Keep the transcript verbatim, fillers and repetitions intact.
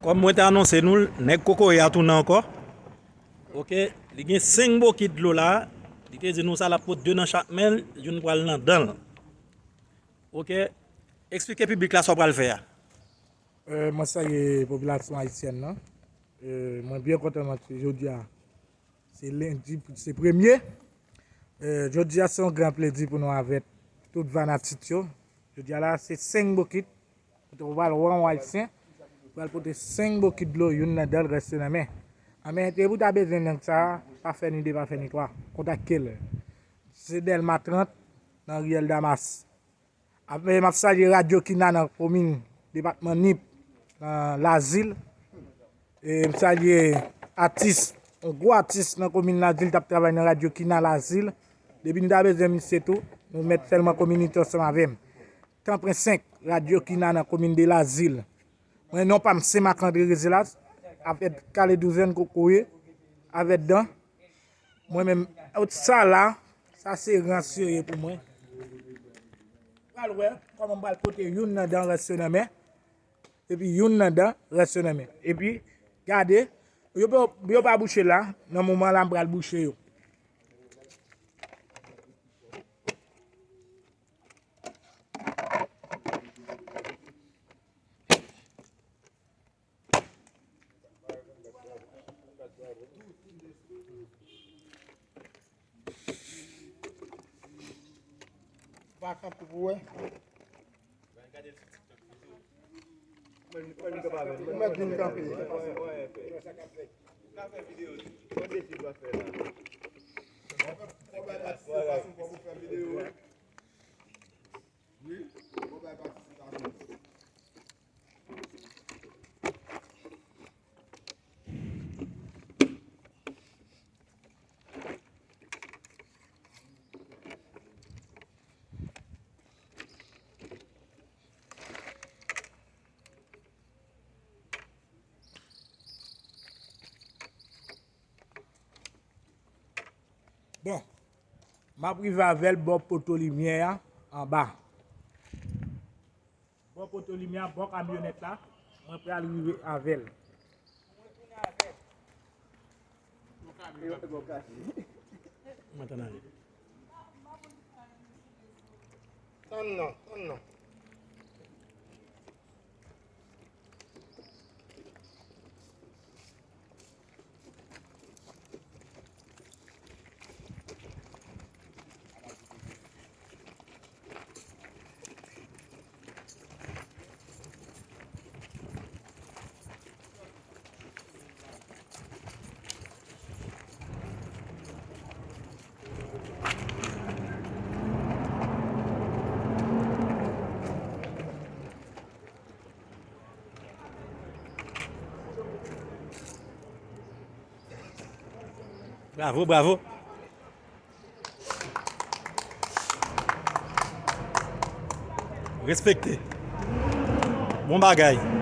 Kòm mwen te anonse nou l, nèg Kokoye a tounen ankò. Oke, li gen senk bokit dlo la. Li te di nou sa, l ap pote de nan chak men l, youn pral nan dan l. Oke, eksplike piblik la sa w pral fè a. Euh, mwen salye popilasyon ayisyèn nan. Euh, mwen byen kontan mwen jodi a. Se lendi, se premye. Euh, jodi a se yon gran plezi pou nou avèk tout fanatik yo. Jodi a la se senk bokit. Kote w pral wè yon ayisyen, pral pote senk bokit dlo, youn nan dan l, rès yo nan men. Anben, depi w ta bezwen nèg sa a, pa fè ni de, pa fè ni twa. Kontakte l. Se Dèlma trant, nan riyèl Damas. Apre, m ap salye Radyo Kina nan komin depatman Nip, nan Lazil. E m salye atis, yon gwo atis nan komin Lazil, t ap travay nan Radyo Kina Lazil. Depi n ta bezwen misye tou, nou met sèlman kominike ansanm avè m. Tanpren senk, Radyo Kina nan komin de Lazil. Mwen, non pa m se Marc André Rezelas, avèk Kale Douzèn Kokoye, avèk Dan. Mwen menm, sa la, sa se rans yo ye pou mwen. Pral wè kòman m pral pote youn nan dan rès yo nan men. Epi youn nan dan rès yo nan men. Epi, gade, yo, pa- yo pa bouche la, nan moman la m pral bouche yo. Pa kanpe pou wè. Mwen vin kanpe. Bon, m ap rive avè l bò poto limyè a anba. Bò poto limyè a, bò kamyonèt la, mwen pral rive avè l. Mwen tann ale. Tann non, tann non. Bravo, bravo. Respekte. Bon bagay.